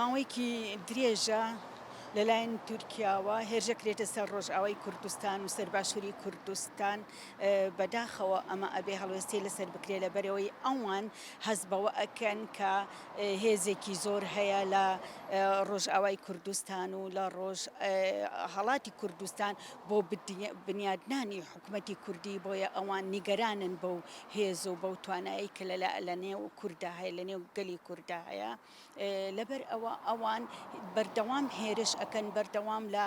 ماوەیەکی درێژە لەلایەن تورکیاوە هێرشەکرێتە سەر ڕۆژئاوای کوردستان و سەر باشووری کوردستان، بەداخەوە ئەمە ئەبێ هەڵوێستەی لەسەر بکرێ لەبەرئەوەی ئەوان هەست بەوە ئەکەن کە هێزێکی زۆر هەیە لە ڕۆژئاوای کوردستان و لە ڕۆژهەڵاتی کوردستان بۆ بنیادنانی حکومەتی کوردی بۆیە ئەوان نیگەرانن بەو هێز و بەو توانایەی کە لە نێو کوردا هەیە لە نێو گەلی کوردا هەیە. لەبەر ئەوە ئەوان بەردەوام هێرش ئەکەن بەردەوام لە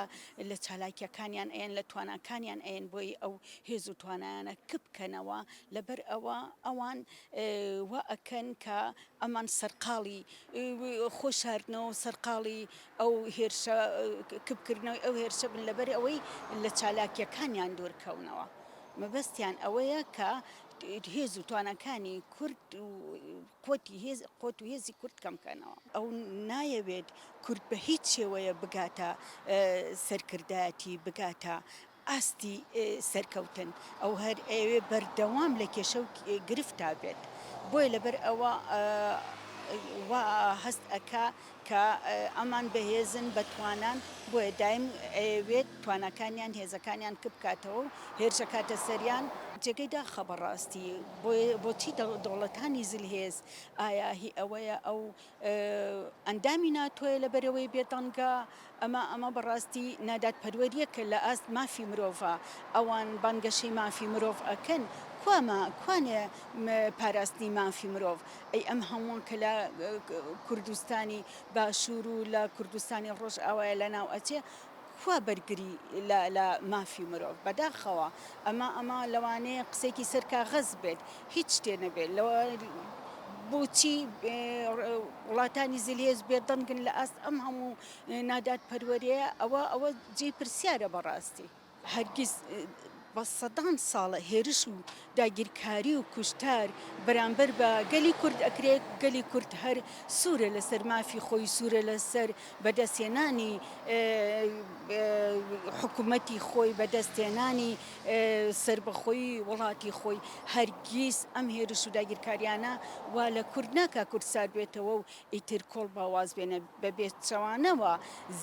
لە چالاکیەکانیان ئەیەن لە تواناکانیان ئەیەن بۆی ئەو هێز و توانایانە کپ کەنەوە لەبەر ئەوە ئەوان وا ئەکەن کە ئەمان سەرقاڵی خۆ شاردنەوە و سەرقاڵی ئەو هێرشە کپکردنەوەی ئەو هێرشە بن لەبەر ئەوەی لە چالاکیەکانیان دوورکەونەوە مەبەستیان ئەوەیە کە هێز و تواناکانی کورد و قوتی هێز قوت و هێزی کورد کەم کەنەوە. ئەو نایەوێت کورد بە هیچ شێوەیە بگاتە سەرکردایەتی، بگاتە ئاستی سەرکەوتن. ئەو هەر ئەیەوێ بەردەوام لە کێشە و گرفتا بێت. بۆیە لەبەر ئەوە وا هەست ئەکا کە ئەمان بەهێزن، بەتوانان، بۆیە دایم ئەیەوێت تواناکانیان، هێزەکانیان کپ بکاتەوە و هێرش ئەکاتە سەریان. جێگەی داخە بەڕاستی، بۆیە بۆچی دەوڵەتانی زلهێز ئایا هی ئەوەیە ئەو ئەندامی ناتۆیە لەبەرئەوەی بێدەنگە؟ ئەمە ئەمە بەڕاستی نادادپەروەرییەکە لە ئاست مافی مرۆڤا، ئەوان بانگەشەی مافی مرۆڤ ئەکەن، کوا ما کوانێ پاراستنی مافی مرۆڤ؟ ئەی ئەم هەمووە کە لە کوردستانی باشوور و لە کوردستانی ڕۆژئاوایە لەناو ئەچێ کوا بەرگری لە لە مافی مرۆڤ؟ بەداخەوە ئەمە ئەمە لەوانەیە قسەیەکی سەر کاغەز بێت هیچ شتێ نەبێت لەوە بۆچی وڵاتانی زلهێز بێدەنگن لە ئاست ئەم هەموو نادادپەروەریە ئەوە ئەوە جێی پرسیارە بەڕاستی. هەرگیز بە سەدان ساڵە هێرش و داگیرکاری و کوشتار بەرامبەر بە گەلی کورد ئەکرێت، گەلی کورد هەر سوورە لەسەر مافی خۆی، سوورە لەسەر بەدەستهێنانی حکومەتی خۆی، بەدەستهێنانی سەربەخۆیی وڵاتی خۆی، هەرگیز ئەم هێرش و داگیرکاریانە وا لە کورد ناکا کورد سارد بێتەوە و ئیتر کۆڵ با واز بێنێ، بە بێچەوانەوە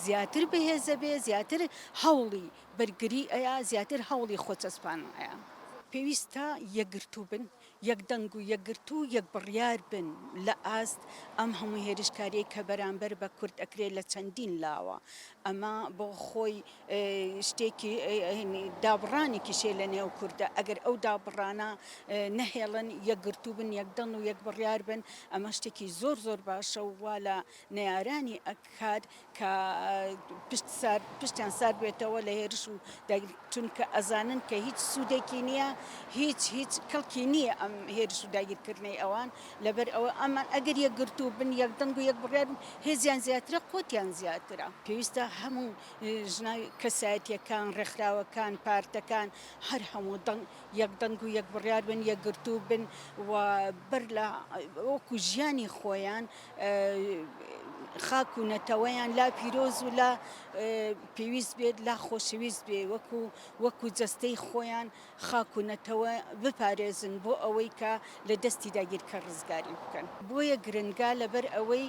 زیاتر بەهێزەبێ، زیاتر هەوڵی بەرگری ئەیا، زیاتر هەوڵی خۆچەسپانن ئەیا. پێویستە یەکگرتوو بن، یەک دەنگ و یەکگرتوو و یەک بڕیار بن لە ئاست ئەم هەموو هێرشکاریەی کە بەرامبەر بە کورد ئەکرێ لە چەندین لاوە. ئەمە بۆ خۆی شتێکی دابڕانێکیش هەیە لە نێو کوردە، ئەگەر ئەو دابڕانە نەهێڵن، یەکگرتوو بن، یەک دەنگ و یەک بڕیار بن، ئەمە شتێکی زۆر زۆر باشە و وا لە نەیارانی ئەکات کە پشت سارد پشتیان سارد بێتەوە لە هێرش و داگیر چونکە ئەزانن کە هیچ سوودێکی نییە هیچ هیچ کەڵکی نییە ئەم هێرش و داگیرکردنەی ئەوان لەبەر ئەوە ئەمان ئەگەر یەکگرتوو بن یەک دەنگ و یەک بڕیار بن هێزیان زیاترە قوتیان زیاترە پێویستە هەموو ژنا کەسایەتیەکان ڕێکخراوەکان پارتەکان هەر هەموو دەنگ یەک دەنگ و یەک بڕیار بن یەکگرتوو بن و بەر لە وەکو ژیانی خۆیان خاک و نەتەوەیان لا پیرۆز و لا پێویست بێت لا خۆشەویست بێ وەکو وەکو جەستەی خۆیان خاک و نەتەوە بپارێزن بۆ ئەوەی کە لە دەستی داگیرکەر ڕزگاری بکەن. بۆیە گرنگە لەبەر ئەوەی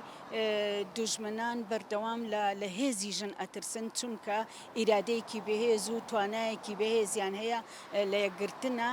دوژمنان بەردەوام لە لە هێزی ژن ئەترسن چونکە ئیرادەیەکی بەهێز و توانایەکی بەهێزیان هەیە لە یەکگرتنە.